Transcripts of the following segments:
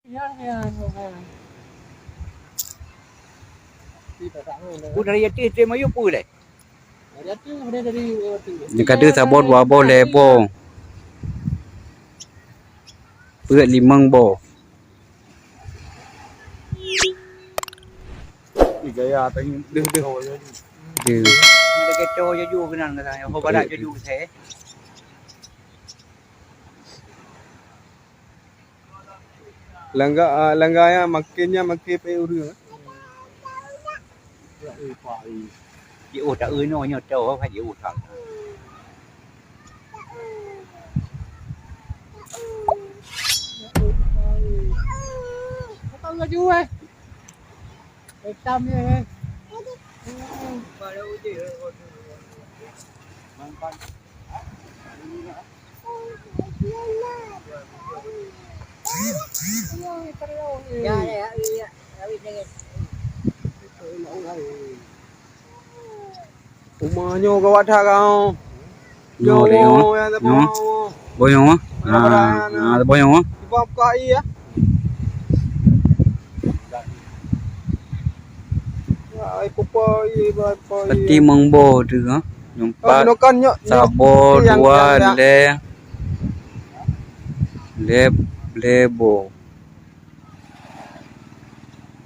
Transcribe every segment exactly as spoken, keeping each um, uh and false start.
Peue dari yatim, yatim ayu peue lé? Nyang ka deuh saboh, dua boh, lhèe boh. Peuet, limong boh. Ih, gaya tanya. Deuh, deuh. Deuh. Ada kecoh jaju keunan kata. Ho badak jaju saya. Langga, ah, langga nyan makin nyan makin payah ureueng. Jiôh taeu nyoe, nyoe taeu ka jiôh that. Laju, eh. Hitam dia, eh. Uma nyoe gawat that kah. Nyoe deh, nyoe. Nyoe. Boh nyoe. Ha, ha, boh nyoe. Sebab ka iya. Ai pupa iya, ba pa iya. Peti mong boh tu ha. Nyoe empat. Saboh, dua, lhèe. Lhèe, lhèe boh.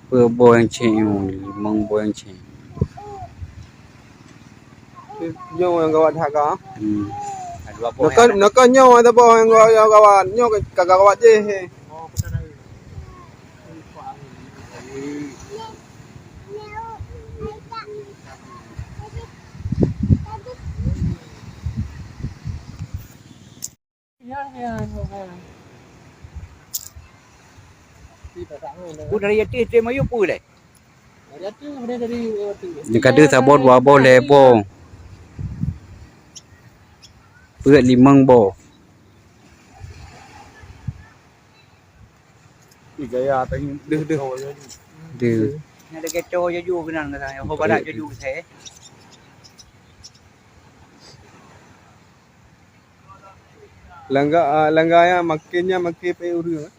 Peuet boh nyang cék nyoe, limong boh nyang cék. Nyoe nyang gawat that kah? Hmm. Nyoe kan, nyoe kan nyoe saboh nyang gawat, nyang gawat. Nyoe ka gawat jih. Peue dari yatim, yatim ayu peue lé? Nyang ka deuh saboh, dua boh, lhèe boh. Peuet, limong boh. Ih, gaya tanya. Deuh, deuh. Deuh. Ada kecoh jaju keunan kata. Ho badak jaju saya. Langga, ah, langga nyan makin nyan makin payah ureueng.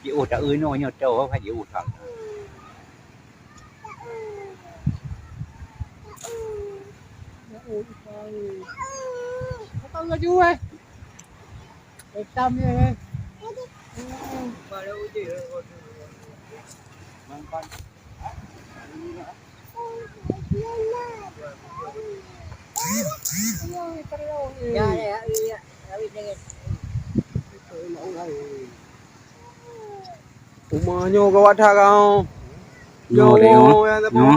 Jiôh taeu nyoe, nyoe taeu ka jiôh that. Laju, eh. Hitam dia, eh. Uma nyoe gawat that kah. Nyoe deh, nyoe. Nyoe.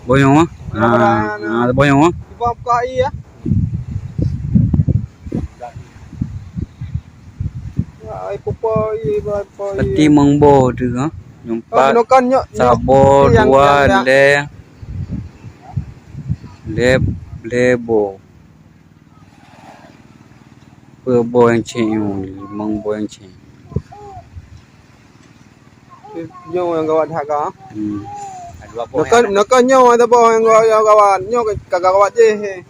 Boh nyoe. Ha, ha, boh nyoe. Sebab ka iya. Ai pupa iya, ba pa iya. Peti mong boh tu ha. Nyoe empat. Saboh, dua, lhèe. Lhèe, lhèe boh. Peuet boh nyang cék nyoe, limong boh nyang cék. Nyoe nyang gawat that kah? Hmm. Nyoe kan, nyoe kan nyoe saboh nyang gawat, nyang gawat. Nyoe ka gawat jih.